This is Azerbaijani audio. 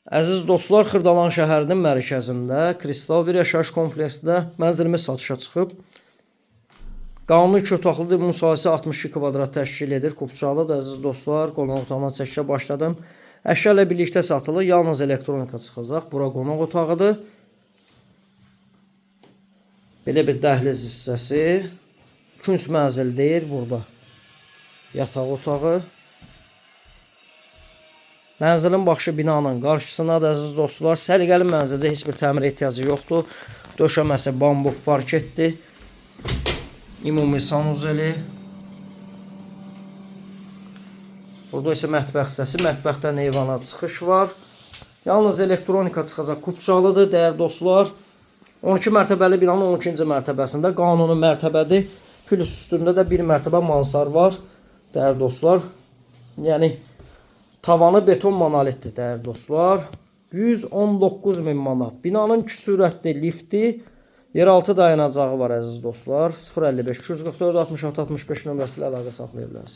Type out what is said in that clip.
Əziz dostlar, Xırdalan şəhərinin mərkəzində Kristal bir yaşayış kompleksində mənzilimiz satışa çıxıb. Qanuni 2 otaqlıdır. Bunun sahəsi 62 kvadrat təşkil edir. Kupçalıdır əziz dostlar. Qonaq otağına çəkişə başladım. Əşya ilə birlikdə satılır. Yalnız elektronika çıxacaq. Bura qonaq otağıdır. Belə bir dəhliz hissəsi. Künc mənzil deyil burada. Yataq otağı. Mənzilin baxışı binanın qarşısındadır əziz dostlar. Səliqəli mənzildə heç bir təmir ehtiyacı yoxdur. Döşəməsi bambuq parketdir. Ümumi sanuzeli. Burada isə mətbəx hissəsi. Mətbəxdən eyvana çıxış var. Yalnız elektronika çıxacaq kupçalıdır, dəyərli dostlar. 12 mərtəbəli binanın 12-ci mərtəbəsində qanuni mərtəbədir. Plus üstündə də bir mərtəbə mansar var, dəyərli dostlar. Yəni tavanı beton monolitdir, dəyərli dostlar. 119 min manat. Binanın iki sürətli lifti, yeraltı dayanacağı var əziz dostlar. 055 244 66 65 nömrəsi ilə əlaqə saxlaya bilərsiniz.